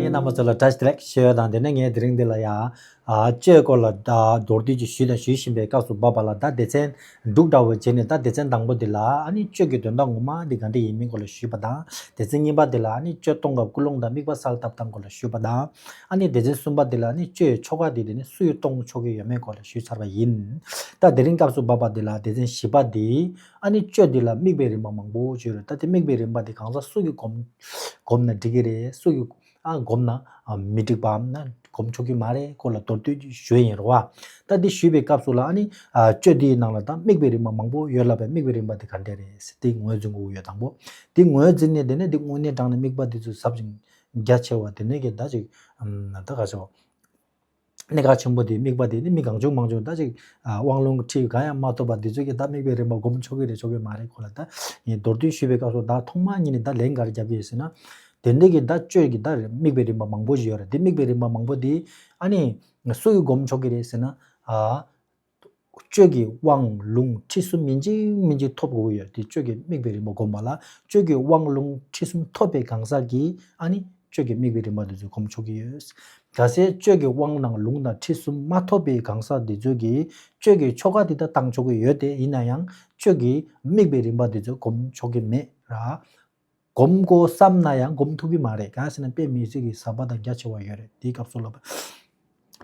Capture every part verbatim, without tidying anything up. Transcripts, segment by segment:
ངས་རྣམ་པ་ཚོ་ལ་བཀྲ་ཤིས་བདེ་ལེགས་ཞུ་ཡ་དང་། དེ་ནས་ངས་དེ་རིང་འདི་ལ་ཡ་ཨ་གཅོད་སྐོར་ལ་ད་མདོར་བསྡུས་ཅིག་ཞུས་དང་ཞུ་བཞིན་པའི་སྐབས་སུ་བབ་པ་ལ། ད་སྡེ་ཚན་དྲུག་འདྲ་བོ་བྱས་ནས། ད་སྡེ་ཚན་དང་པོ་འདི་ལ་ཨ་ནི་གཅོད་ཀྱི་དོན་དག་ངོ་མ་འདི་ག་འདྲ་ཡིན་མིན་སྐོར་ལ་ཞུས་པ་དང་། སྡེ་ཚན་གཉིས་པ་འདི་ལ་ཨ་ནི་གཅོད་གཏོང་སྐབས་ཀུན་སློང་དང་དམིགས་པ་གསལ་བཏབ་སྟངས་སྐོར་ལ་ཞུས་པ་དང་། ཨ་ནི་སྡེ་ཚན་གསུམ་པ་འདི་ལ་ཨ་ནི་གཅོད་ཆོ་ག་འདི་དེ་ནི་སུ་ཡིས་གཏོང་ཆོག་གི་ཡོད་མེད་སྐོར་ལ་ཞུས་ཚར་བ་ཡིན། ད་དེ་རིང་སྐབས་སུ་བབ་པ་འདི་ལ་སྡེ་ཚན་བཞི་པ་འདི་ཨ་ནི་གཅོད་འདི་ལ་དམིགས་པའི་རིམ་པ་མང་པོ་ཅིག་ཡོད་རེད། ད་དེ་དམིགས་པའི་རིམ་པ་འདི་གང་ཟག་སུ་གིས་སྒོམ་སྒོམ་ན་འགྲིག་གི་རེད། སུ་གིས་ཨ་སྒོམ་ན་ཨ་མི་འགྲིག་པའམ་ན་སྒོམ་ཆོག་གི་མ་རེད་སྐོར་ལ་མདོར་བསྡུས་ཞུས་ཡིན་རེད་བ། ད་འདི་ཞུས་པའི་སྐབས་སུ་ལ་ཨ་ནི་ཨ་གཅོད་འདིའི་ནང་ལ་ད་དམིགས་པའི་རིམ་པ་མང་པོ་ཡོད་ལབ་པའི་དམིགས་པའི་རིམ་པ་འདི་ག་འདྲ་རེད་ཟེར། དེ་ངོས་འཛིན་དགོས་ཀྱི་ཡོད། དང་པོ་དེ་ངོས་འཛིན་ནས། དེ་ནས་དེ་དངོས་གནས་དྲང་གནས་དམིགས་པ་འདི་ཚོ་ཟབ་ཅིང་རྒྱ་ཆེ་བ། དེ་ནས་ཀྱི་ད་ཅིག་ཨམ་ད་ག་ཚོད་གནད་འགག་ཆེན་པོ་དེ་དམིགས་པ་དེ་ནི་མི་གང་བྱུང་མང་བྱུང་ད་ཅིག་ཨ་དབང་ལུང་ཁྲིད་གང་ཡང་མ་ཐོབ་པ་འདི་ཚོ་གིས་ད་དམིགས་པའི་རིམ་པ་སྒོམ་ཆོག་གི་རེད་ཆོག་གི་མ་རེད་སྐོར་ལ་ད་ངས་མདོར་བསྡུས་ཞུས་པའི་སྐབས་སུ། ད་ཐོག་མ་ཉིད་ནས་ད་ལན་ག་རེ་རྒྱབ་ཀྱི་ཡོད་ཟེར་ན། དེ་འདྲ་གི་ད་གཅོད་ཀྱི་ད་དམིགས་པའི་རིམ་པ་མང་པོ་ཞིག་ཡོད་རེད། དེ་དམིགས་པའི་རིམ་པ་མང་པོ་དེ་ཨ་ནི་སུ་གིས་སྒོམ་ཆོག་གི་རེད་ཟེར་ན། ཨ་གཅོད་ཀྱི་དབང་ལུང་ཁྲིད་གསུམ་ཡིན་གཅིག་མིན་གཅིག་ཐོབ་དགོས་ཀྱི་ཡོད། དེ་གཅོད་ཀྱི་དམིགས་པའི་རིམ་པ་སྒོམ་པ་ལ། གཅོད་ཀྱི་དབང་ལུང་ཁྲིད་གསུམ་ཐོབ་པའི་གང་ཟག་གིས་ཨ་ནི་གཅོད་ཀྱི་དམིགས་པའི་རིམ་པ་འདི་ཚོ་སྒོམ་ཆོག་གི་ཡོད། གལ་སྲིད་གཅོད་ཀྱི་དབང་དང་ལུང་དང་ཁྲིད་གསུམ་མ་ཐོབ་པའི་གང་ཟག་འདི་ཚོ་གིས་གཅོད་ཀྱི་ཆོ་ག་འདི་ད་བཏང་ཆོག་གི་ཡོད་དེ། ཡིན་ན་ཡང་གཅོད་ཀྱི་དམིགས་པའི་རིམ་པ་འདི་ཚོ་སྒོམ་ཆོག་གི་མེད་ར། སྒོམ་དགོས་བསམ་ན་ཡང་སྒོམ་ཐུབ་ཀྱི་མ་རེད། གང་ཟེར་ན་དཔེ་མི་སྲིད་ཀྱི་ཟབ་པ་དང་རྒྱ་ཆེ་བ་ཡོད་རེད། དེའི་སྐབས་སུ་ལ་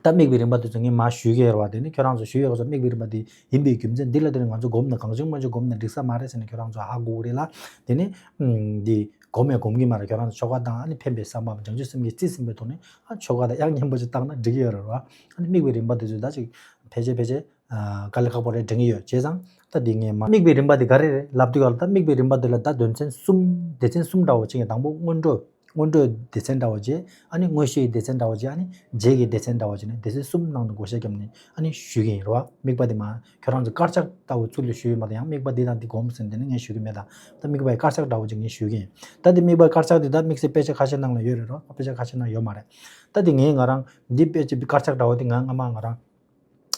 ད་དམིགས་པའི་རིམ་པ་དེ་ཚོ་ངས་མར་ཞུས་ཀྱི་ཡོད་རེད་བ། དེ་ནི་ཁྱོད་རང་ཚོ་ཞུས་ཡོད་ཀྱི་ཚོ། དམིགས་པའི་རིམ་པ་དེ་ཡིན་པའི་རྒྱུ་མཚན་འདི་ལ་དེ་ནི་ང་ཚོ་སྒོམ་ན་གང་བྱུང་མང་བྱུང་སྒོམ་ན་འགྲིག་ས་མ་རེད་ཟེར་ནས་ཁྱོད་རང་ཚོ་ཧ་གོ་གི་རེད་ལ། དེ་ནི་ཨམ་འདི་སྒོམ་ཡང་སྒོམ་གྱི་མ་རེད། ཁྱོད་རང་ཚོ་ཆོ་ག་དང་ཨ་ནི་ཕན་པའི་བསམ་པའམ་བྱང་ཆུབ་སེམས་ཀྱིས་རྩིས་ཟིན་པའི་ཐོག་ནས་ཨ་ཆོ་ག་དང་དབྱངས་སྙན་པོ་ཅིག་བཏང་ན་འགྲིག་གི་ཡོད་རེད་བ། ཨ་ནི་དམིགས་པའི་རིམ་པ་དེ་ཚོ་ད་ཅིག་ཕལ་ཆེར་ཕལ་ཆེར་ཨ་དཀའ་ལས་ཁག་པོ་རེད་དྲན་གྱི་ཡོད། བྱས་ཙང་ད་འདི་ངས་མ་དམིགས་པའི་རིམ་པ་དེ་ག་རེ་རེད་ལབ་དུས་སྒང་ལ། ད་དམིགས་པའི་རིམ་པ་དེ་ལ་ད་དོན་ཚན་གསུམ། སྡེ་ཚན་གསུམ་འདྲ་བོ་བྱས་ནས། དང་པོ་སྔོན་འགྲོ། སྔོན་འགྲོའི་སྡེ་ཚན་འདྲ་བོ་བྱས། ཨ་ནི་དངོས་གཞིའི་སྡེ་ཚན་འདྲ་བོ་བྱས། ཨ་ནི་རྗེས་ཀྱི་སྡེ་ཚན་འདྲ་བོ་བྱས་ནས་སྡེ་ཚན་གསུམ་ནང་དུ་བགོ་བཤའ་བརྒྱབ་ནས་ཨ་ནི་ཞུ་གི་ཡིན་རེད་བ། དམིགས་པ་དེ་མ་ཁྱོད་རང་ཚོ་དཀར་ཆག་ལྟ་བུ་ཚུལ་དུ་ཞུ་ཡོད་མ་གཏོགས། ཡང་དམིགས་པ་འདི་དང་འདི་སྒོམ་ཟེར་འདི་ནི་ངས་ཞུ་གི་མེད། ད་ད་དམིགས་པའི་དཀར་ཆག་འདྲ་བོ་ཅིག་ངས་ཞུ་གི་ཡིན། ད་དེ་དམིགས་པའི་དཀར་ཆག་དེ་ད་དམིགས་བསལ་དཔེ་ཆ་ཁ་ཤས་ནང་ལ་ཡོད་རེད་རོ། དཔེ་ཆ་ཁ་ཤས་ནང་ཡོད་མ་རེད། ད་དེ་ངས་ང་རང་འདི་དཔེ་ཆ་དཀར་ཆག་འདྲ་བོ་དེ་ང་སྔ་མ་ང་རང་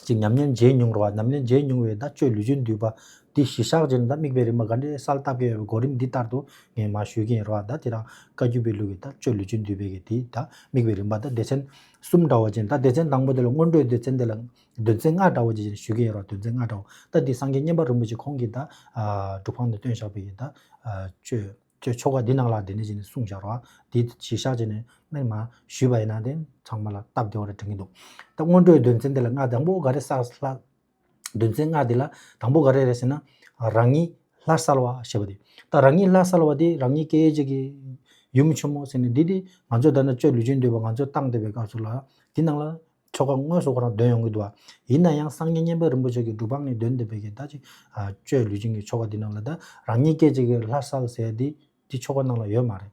ཅིག་ཉམས་ལེན་བྱས་མྱོང་རེད་བ། ཉམས་ལེན་བྱས་མྱོང་བའི་ད་གཅོད་ལུས་ཅན་འདུས་པ་འདི་གཞི་བཞག་བྱས་ནས། ད་དམིགས་པའི་རིམ་པ་ག་འདྲའི་གསལ་བཏབ་ཀྱི་ཡོད་པའི་གོ་རིམ་འདི་ལྟར་དུ་ངས་མར་ཞུ་གི་ཡིན་རེད་བ། ད་དེ་རང་བཀའ་བརྒྱུད་པའི་ལུགས་ཀྱི་ད་གཅོད་ལུས་ཅན་འདུས་པའི་གི་དེ་ད་དམིགས་པའི་རིམ་པ་ད་སྡེ་ཚན་གསུམ་འདྲ་བོ་ཅིག་ད་སྡེ་ཚན་དང་པོ་དེ་ལ་སྔོན་འགྲོའི་སྡེ་ཚན་དེ་ལ་དོན་ཚན་ལྔ་འདྲ་བོ་ཅིག་ཞུ་གི་ཡིན་རེད་བ། དོན་ཚན་ལྔ་འདྲ་བོ། ད་འདི་སངས་རྒྱས་མཉན་པ་རིན་པོ་ཆེ་ཁོང་གིས་ད་ཨ་སྒྲུབ་ཁང་དུ་བཏོན་བཞག་པའི་གི་ད་ཨ་གཅོད། ཆོ་ཆོ་ག་འདི་ནང་ལ་དེ་ནས་བྱས་ནས་གསུངས་བཞག་རོགས། དེ་གཞི་བཞག་བྱས་ནས་མར་ཞུས་པ་ཡིན་ན་དེ་ཚང་མ་ལ་སྟབས་བདེ་བ་རེད་དྲན་གྱི་འདུག་ད་སྔོན་འགྲོའི་དོན་ཚན་དེ་ལ་ལྔ། དང་པོ་ག་རེ་གསལ་ལ། དོན་ཚན་ལྔ་དེ་ལ་དང་པོ་ག་རེ་རེད་ཟེར་ན། རང་ཉིད་ལྷར་གསལ་བ་ཞེས་པ་དེ། ད་རང་ཉིད་ལྷར་གསལ་བ་དེ་རང་ཉིད་སྐྱེ་བྱེད་ཀྱི་ཡུམ་ཆེན་མོ་ཟེར་ནས་འདི་དེ་ང་ཚོ་ད་ནི་གཅོད་ལུས་ཅན་འདུས་པ་ང་ཚོ་བཏང་བསྡད་པའི་སྐབས་སུ་ལ་དེ་ནང་ལ། ཆོ་ག་དངོས་སུ་ཁོ་རང་འདོན་ཡོང་གི་འདུག་བ། ཡིན་ན་ཡང་སངས་རྒྱས་མཉན་པ་རིན་པོ་ཆེ་གི་སྒྲུབ་ཁང་ནས་འདོན་བསྡད་པའི་གི་ད་ཅིག་ཨ་གཅོད་ལུས་ཅན་གྱི་ཆོ་ག་འདི་ནང་ལ་ད་རང་ཉིད་སྐད་ཅིག་གི་ལྷ་གསལ་ཟེར་འདི་འདི་ཆོ་ག་ནང་ལ་ཡོད་མ་རེད།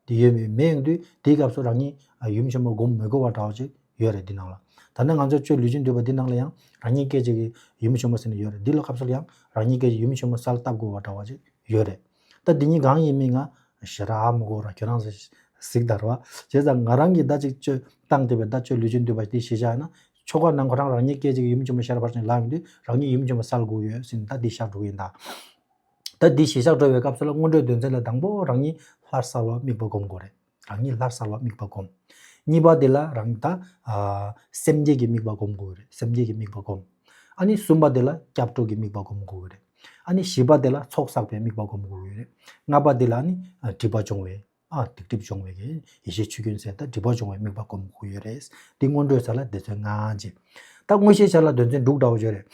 འདི་ཡོད་མེད་མེད་ཡོང་དུས་དེའི་སྐབས་སུ་རང་ཉིད་ཨ་ཡུམ་ཆེན་མོ་སྒོམ་མི་དགོས་པ་འདྲ་བོ་ཅིག་ཡོད་རེད་འདི་ནང་ལ། ད་ནི་ང་ཚོ་གཅོད་ལུས་ཅན་འདུས་པ་འདི་ནང་ལ་ཡང་རང་ཉིད་སྐད་ཅིག་གི་ཡུམ་ཆེན་མོ་ཟེར་ནས་ཡོད་རེད། འདི་ལ་སྐབས་སུ་ལ་ཡང་རང་ཉིད་སྐད་ཅིག་ཡུམ་ཆེན་མོ་གསལ་བཏབ་དགོས་པ་འདྲ་བོ་ཅིག་ཡོད་རེད། ད་འདི་གཉིས་གང་ཡིན་མིན་ང་ཞེ་དྲག་ཧ་མ་གོ་ར། ཁྱོད་རང་ཚོ་གཟིགས་དང་ར་བ། བྱས་ཙང་ང་རང་གིས་ད་ཅིག་གཅོད་བཏང་བསྡད་པའི་ད་གཅོད་ལུས་ཅན་འདུས་པ་འདི་གཞི་བཞག་ན། ཆོ་ག་ནང་ཁོ་རང་རང་ཉིད་སྐད་ཅིག་ཡུམ་ཆེན་མོ་ཤར་ཕར་ཕྱིན་ལབ་ཡོང་དུས་རང་ཉིད་ཡུམ་ཆེན་མོ་གསལ་དགོས་ཡོད་ཟེར་ནས་ད་འདི་བཞག་འགྲོ་གི་ཡིན་ད། ད་འདི་གཞི་བཞག་འགྲོ་བའི་སྐབས་སུ་ལ་སྔོན་འགྲོའི་དོན་ཚན་ལ་དང་པོ་རང་ཉིད་ལྷར་གསལ་བ་དམིགས་པ་སྒོམ་དགོས་རེད། རང་ཉིད་ལྷར་གསལ་བ་དམིགས་པ་སྒོམ། གཉིས་པ་དེ་ལ་རང་ད་ཨ་སེམས་བསྐྱེད་ཀྱི་དམིགས་པ་སྒོམ་དགོས་རེད། སེམས་བསྐྱེད་ཀྱི་དམིགས་པ་སྒོམ། ཨ་ནི་གསུམ་པ་དེ་ལ་སྐྱབས་འགྲོ་གི་དམིགས་པ་སྒོམ་དགོས་ཀྱི་རེད། ཨ་ནི་བཞི་པ་དེ་ལ་ཚོགས་བསགས་པའི་དམིགས་པ་སྒོམ་དགོས་ཀྱི་རེད། ལྔ་པ་དེ་ལ་ཨ་ནི་ཨ་སྒྲིབ་པ་སྦྱོང་བའི་ཨ་སྡིག་སྒྲིབ་སྦྱོང་བའི་གི་ཡེ་ཤེས་ཆོས་ཀུན་ཟེར་ད་སྒྲིབ་པ་སྦྱོང་བའི་དམིགས་པ་སྒོམ་དགོས་ཀྱི་ཡོད་རེད། འདི་སྔོན་འགྲོའི་ཆ་ལ་སྡེ་ཚན་ལྔ་བྱས། ད་དངོས་གཞིའི་ཆ་ལ་དོན་ཚན་དྲུག་འདྲ་བོ་ཡོད་རེད།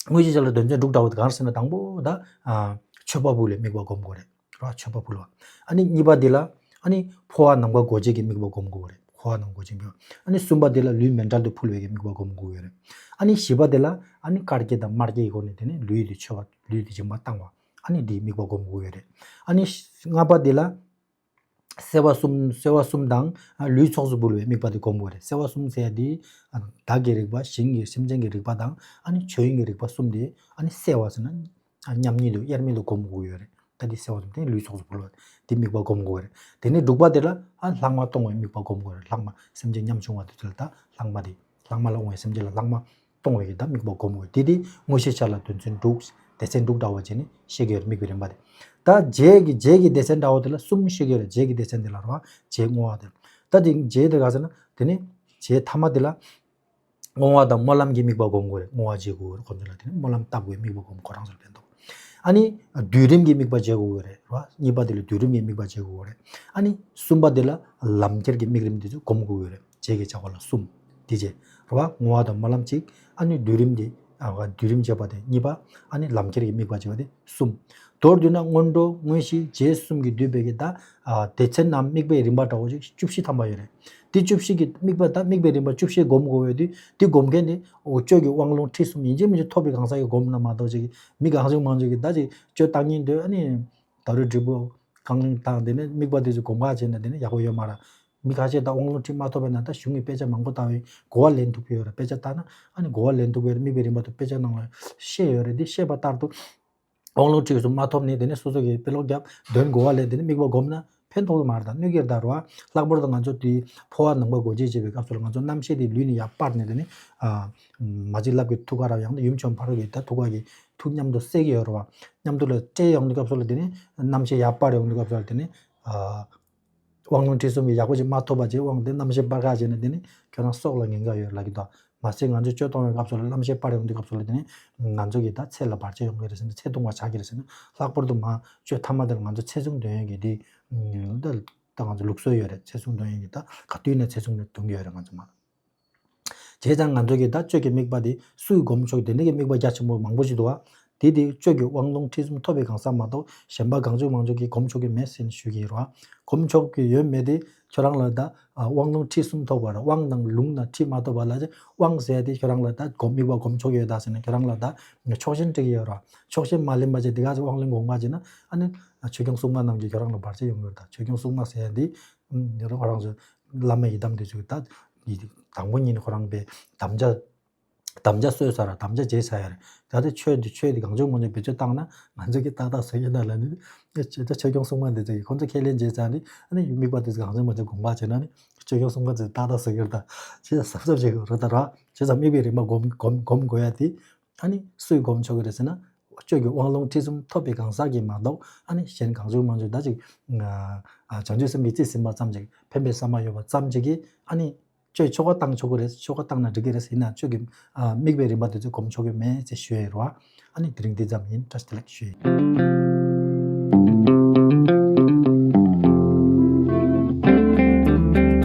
དངོས་གཞིའི་ཆ་ལ་དོན་ཚན་དྲུག་འདྲ་བོ་དེ་གང་རེད་ཟེར་ན། དང་པོ་ད་ཨ་མཆོད་པ་ཕུལ་བའི་དམིགས་པ་སྒོམ་དགོས་རེད་ར། མཆོད་པ་ཕུལ་བ། ཨ་ནི་གཉིས་པ་དེ་ལ་ཨ་ནི་འཕོ་བ་ནམ་མཁའ་སྒོ་འབྱེད་ཀྱི་དམིགས་པ་སྒོམ་དགོས་རེད། འཕོ་བ་ནམ་མཁའ་སྒོ་འབྱེད་དམིགས་པ། ཨ་ནི་གསུམ་པ་དེ་ལ་ལུས་མཎྜལ་དུ་ཕུལ་བའི་གི་དམིགས་པ་སྒོམ་དགོས་ཡོད་རེད། ཨ་ནི་བཞི་པ་དེ་ལ་ཨ་ནི་དཀར་སྐྱེས་དང་དམར་སྐྱེས་ཀྱི་སྒོ་ནས་དེ་ནས་ལུས་དེ་མཆོད་པ་ལུས་དེ་སྦྱིན་པ་བཏང་བ། ཨ་ནི་འདིའི་དམིགས་པ་སྒོམ་དགོས་ཡོད་རེད། ཨ་ནི་ལྔ་པ་དེ་ལ། སེལ་བ་གསུམ་སེལ་བ་གསུམ་དང་ཨ་ལུས་ཚོགས་སུ་འབུལ་བའི་དམིགས་པ་དེ་སྒོམ་དགོས་རེད། སེལ་བ་གསུམ་ཟེར་ཡ་དེ་ཨ་བདག་གི་རིག་པ། གཞན་གྱི་སེམས་ཅན་གྱི་རིག་པ་དང་ཨ་ནི་ཆོས་དབྱིངས་ཀྱི་རིག་པ་གསུམ་དེ་ཨ་ནི་སེལ་བ་ཟེར་ན་ཨ་མཉམ་ཉིད་དུ་དབྱེར་མེད་དུ་སྒོམ་དགོས་ཡོད་རེད། ད་དེ་སེལ་བ་གསུམ་དེ་ལུས་ཚོགས་སུ་འབུལ་བ་དེ་དམིགས་པ་སྒོམ་དགོས་རེད། དེ་ནས་དྲུག་པ་དེ་ལ་ཨ་ལྷག་མ་གཏོང་བའི་དམིགས་པ་སྒོམ་དགོས་རེད། ལྷག་མ་སེམས་ཅན་ཉམ་ཆུང་བ་དེ་ཚོ་ལ་ད་ལྷག་མ་དེ་ལྷག་མ་ལ་འོང་བའི་སེམས་ཅན་ལ་ལྷག་མ་གཏོང་བའི་གི་ད་དམིགས་པ་སྒོམ་དགོས། དེ་དེ་དངོས་གཞིའི་ཆ་ལ་དོན་ཚན་དྲུག་སྡེ་ཚན་དྲུག་འདྲ་བོ་བྱས་ནས་བཤད་ཀྱི་ཡོད་རེད། དམིགས་པའི་རིམ་པ་དེ། ད་རྗེས་ཀྱི་རྗེས་ཀྱི་སྡེ་ཚན་འདྲ་བོ་དེ་ལ་གསུམ་བཤད་ཀྱི་ཡོད་རེད། རྗེས་ཀྱི་སྡེ་ཚན་དེ་ལ་རོ། རྗེས་བསྔོ་བ་དེ། ད་དེ་རྗེས་དེ་ག་ཟེར་ན་དེ་ནི་རྗེས་ཐ་མ་དེ་ལ། བསྔོ་བ་དང་སྨོན་ལམ་གྱི་དམིགས་པ་སྒོམ་དགོས་རེད། བསྔོ་བ་བྱེད་དགོས་རེད། ཁོ་ཚོ་ལ་དེ་ནི་སྨོན་ལམ་བཏབ་དགོས་དམིགས་པ་སྒོམ་ཁོ་རང་ཚོར་ཕན་ཐོགས། ཨ་ནི་སྡུད་རིམ་གྱི་དམིགས་པ་བྱེད་དགོས་རེད། རེད་བ། གཉིས་པ་དེ་ལ་སྡུད་རིམ་གྱི་དམིགས་པ་བྱེད་དགོས་རེད། ཨ་ནི་གསུམ་པ་དེ་ལ་ལམ་ཁྱེར་གྱི་དམིགས་རིམ་དེ་ཚོ་སྒོམ་དགོས་རེད། རྗེས་ཀྱི་བྱ་བ་ལ་གསུམ། དེ་རྗེས་རེད་བ། བསྔོ་བ་དང་སྨོན་ལམ་གཅིག་ཨ་ནི་སྡུད་རིམ་གྱི་ཨ་སྡུད་རིམ་བྱེད་པ་དེ་གཉིས་པ། ཨ་ནི་ལམ་ཁྱེར་གྱི་དམིགས་པ་བྱེད་པ་དེ་གསུམ། མདོར་བསྡུས་ན་སྔོན་འགྲོ་དངོས་གཞི་རྗེས་གསུམ་གྱིས་བསྡུས་པའི་གི་ད་ཨ་སྡེ་ཚན་ནམ་དམིགས་པའི་རིམ་པ་འདྲ་བོ་ཅིག་བཅུ་བཞི་ཐམ་པ་ཡོད་རེད། འདི་བཅུ་བཞི་གི་དམིགས་པ་ད་དམིགས་པའི་རིམ་པ་བཅུ་བཞི་སྒོམ་དགོས་ཡོད་དུས། འདི་སྒོམ་མཁན་དེ་འོ་གཅོད་ཀྱི་དབང་ལུང་ཁྲིད་གསུམ་ཡིན་གཅིག་མིན་གཅིག་ཐོབ་པའི་གང་ཟག་གིས་སྒོམ་ན་མ་གཏོགས་ཅིག་མི་གང་བྱུང་མང་བྱུང་གིས་ད་ཅིག་གཅོད་བཏང་ཉིན་དུས་ཨ་ནི་ད་རུ་འབྲས་བུ་རྐང་གླིང་བཏང་དེ་ནས་དམིགས་པ་དེ་ཚོ་སྒོམ་ག་བྱས་ན་དེ་ནས་ཡག་པོ་ཡོད་མ་རེད། མི་ཁ་ཤས་ད་དབང་ལུང་ཁྲིད་མ་ཐོབ་པའི་ནང་ད་གཞུང་གི་དཔེ་ཆ་མང་པོ་ལྟ་བའི་གོ་བ་ལེན་ཐུབ་ཀྱི་ཡོད་རེད། དཔེ་ཆ་ལྟ་ན་ཨ་ནི་གོ་བ་ལེན་ཐུབ་ཀྱི་ཡོད་རེད། དམིགས་པའི་རིམ་པ་དེ་དཔེ་ཆ་ནང་ལ་བཤད་ཡོད་རེད། འདི་བཤད་པ་ལྟར་དུ། དབང་ལུང་ཁྲིད་གསུམ་མ་ཐོབ་ནས་དེ་ནས་སོ་སོ་གིས་དཔེ་ཀློག་རྒྱབ་འདོན་གོ་བ་ལེན་དེ་ནས་དམིགས་པ་སྒོམ་ན་ཕན་ཐོགས་ཀྱི་མ་རེད། ད་གནོད་ཀྱི་རེད་ད་རེད་བ། ལྷག་པར་དུ་ང་ཚོ་དེ་འཕོ་བ་ནང་པ་སྒོ་འབྱེད་བྱེད་པའི་སྐབས་སུ་ལ་ང་ཚོ་རྣམ་ཤེས་དེ་ལུས་ནས་ཡར་སྤར་ནས་དེ་ནས་ཨ་མ་གཅིག་ལབ་ཀྱི་ཐུགས་ཀ་ར་ཡང་ན་ཡུམ་ཆེན་ཕ་རོལ་གྱི་ད་ཐུགས་ཀ་གི་ཐུགས་མཉམ་དུ་བསྲེ་གི་ཡོད་རེད་བ། མཉམ་དུ་ལ་བསྲེ་ཡོང་དུས་སྐབས་སུ་ལ་དེ་ནས་རྣམ་ཤེས་ཡར་སྤར་ཡོང་དུས་སྐབས་སུ་ལ་དེ་ནས་ཨ། དབང་ལུང་ཁྲིད་གསུམ་གྱི་ཡག་པོ་ཅིག་མ་ཐོབ་པ་ཅིག་དབང་དེ་རྣམ་ཤེས་སྤར་ཁ་བྱས་ནས་དེ་ནི་ཁྱོད་རང་སྲོག་ལ་ཉེན་ཁ་ཡོད་ལབ་ཀྱི་འདུག་མ་ཟད་ང་ཚོས་གཅོད་གཏོང་བའི་སྐབས་སུ་ལ་རྣམ་ཤེས་སྤར་ཡོང་དུས་སྐབས་སུ་ལ་དེ་ནི་ང་ཚོ་གི་ད་ཚེ་ལ་བར་ཆད་ཡོང་གི་རེད་ཟེར་ན་ཚེ་ཐུང་བ་ཆགས་ཀྱི་རེད་ཟེར་ན། ལྷག་པར་དུ་མ་གཅོད་ཐ་མ་དེ་ལ་ང་ཚོ་ཚེ་བཟུང་འདོན་ཡས་ཀྱི་དེ་ད་ད་ང་ཚོ་ལུགས་སྲོལ་ཡོད་རེད། ཚེ་བཟུང་འདོན་ཡས་ཀྱི་ད་ག་དུས་ནས་ཚེ་བཟུང་ནས་འདོན་གྱི་ཡོད་རེད་ང་ཚོ་མ། བྱས་ཙང་ང་ཚོ་གིས་ད་གཅོད་ཀྱི་དམིགས་པ་དེ་སུས་སྒོམ་ཆོག་དེ་འདྲ་གི་དམིགས་པ་རྒྱ་ཆེན་པོ་མང་པོ་ཞིག་འདུག་བ། དེ་དེ་གཅོད་ཀྱི་དབང་ལུང་ཁྲིད་གསུམ་ཐོབ་པའི་གང་ཟག་མ་གཏོགས་གཞན་པ་གང་བྱུང་མང་བྱུང་གིས་སྒོམ་ཆོག་གི་མེད་ཟེར་ནས་ཞུ་གི་ཡིན་རོ། སྒོམ་ཆོག་གི་ཡོད་མེད་དེ་ཁྱོད་རང་ལ་ད་དབང་ལུང་ཁྲིད་གསུམ་ཐོབ་པ་ར་དབང་དང་ལུང་དང་ཁྲིད་མ་ཐོབ་པ་ལ་ཅེ་དབང་ཟེར་དེ་ཁྱོད་རང་ལ་ད་སྒོམ་དམིགས་པ་སྒོམ་ཆོག་ཡོད་ད་ཟེར་ནས་ཁྱོད་རང་ལ་ད་ཆོག་མཆན་སྤྲད་ཀྱི་ཡོད་རོ། ཆོག་མཆན་མ་ལེན་པ་ཅེ་དེ་ག་ཚོད་དབང་ལུང་སྒོམ་པ་ཅེ་ན་ཨ་ནི་ཆོས་སྐྱོང་སྲུང་མ་རྣམས་ཀྱིས་ཁྱོད་རང་ལ་བར་ཆད་ཡོང་གི་ཡོད་ད། ཆོས་སྐྱོང་སྲུང་མ་ཟེར་དེ་ཁྱོད་རང་ཚོ་བླ་མ་ཡི་དམ་དེ་ཚོས་ད། ཡིད་དང་པོ་ཉིད་ནས་ཁོ་རང་པའི་དམ་བཅའ། དམ་བཅའ་གསོས་ཚར་ར་དམ་བཅའ་བརྗེད་ཚར་ཡ་རེད། ད་ལྟ་ཆོས་འདི་ཆོས་འདི་གང་བྱུང་མང་བྱུང་བེད་སྤྱོད་བཏང་ན་ང་ཚོ་གི་ཏག་ཏག་བཟོ་གི་ན་ལ་ནི། ད་ཆོས་སྐྱོང་སྲུང་མ་འདི་ཚོ་གི་ཁོང་ཚོ་ཁས་ལེན་བྱས་ཚར་ནི་ཨ་ནི་དམིགས་པ་དེ་ཚོ་གང་བྱུང་མང་བྱུང་དགོངས་པ་བྱས་ན་ནི་ཆོས་སྐྱོང་སྲུང་མ་ཚོས་ཏག་ཏག་བཟོ་གི་རེད་ད། བྱས་ཙང་གཟབ་གཟབ་བྱེད་དགོས་རེད་ད་ར། བྱས་ཙང་དམིགས་པའི་རིམ་པ་སྒོམ་སྒོམ་སྒོམ་དགོས་ཡ་དེ། ཨ་ནི་སུས་སྒོམ་ཆོག་གི་རེད་ཟེར་ན། གཅོད་ཀྱི་དབང་ལུང་ཁྲིད་གསུམ་ཐོབ་པའི་གང་ཟག་གིས་མ་གཏོགས་ཨ་ནི་གཞན་གང་བྱུང་མང་བྱུང་ད་ཅིག་ཨ་བྱང་ཆུབ་སེམས་ཀྱི་རྩིས་ཟིན་པ་ཙམ་ཅིག་ཕན་པའི་བསམ་པ་ཡོད་པ་ཙམ་ཅིག་གིས་ཨ་ནི་གཅོད་ཆོ་ག་བཏང་ཆོག་གི་རེད། ཆོ་ག་བཏང་ན་འགྲིག་གི་རེད། ཡིན་ན་གཅོད་ཀྱི་ཨ་དམིགས་པའི་རིམ་པ་དེ་ཚོ་སྒོམ་ཆོག་གི་མེད་ཅེས་ཞུ་ཡ་ཡིན་རོ། ཨ་ནི་དེ་རིང་འདི་ཙམ་ཡིན། བཀྲ་ཤིས་བདེ་ལེགས་ཞུ་ཡ་ཡིན།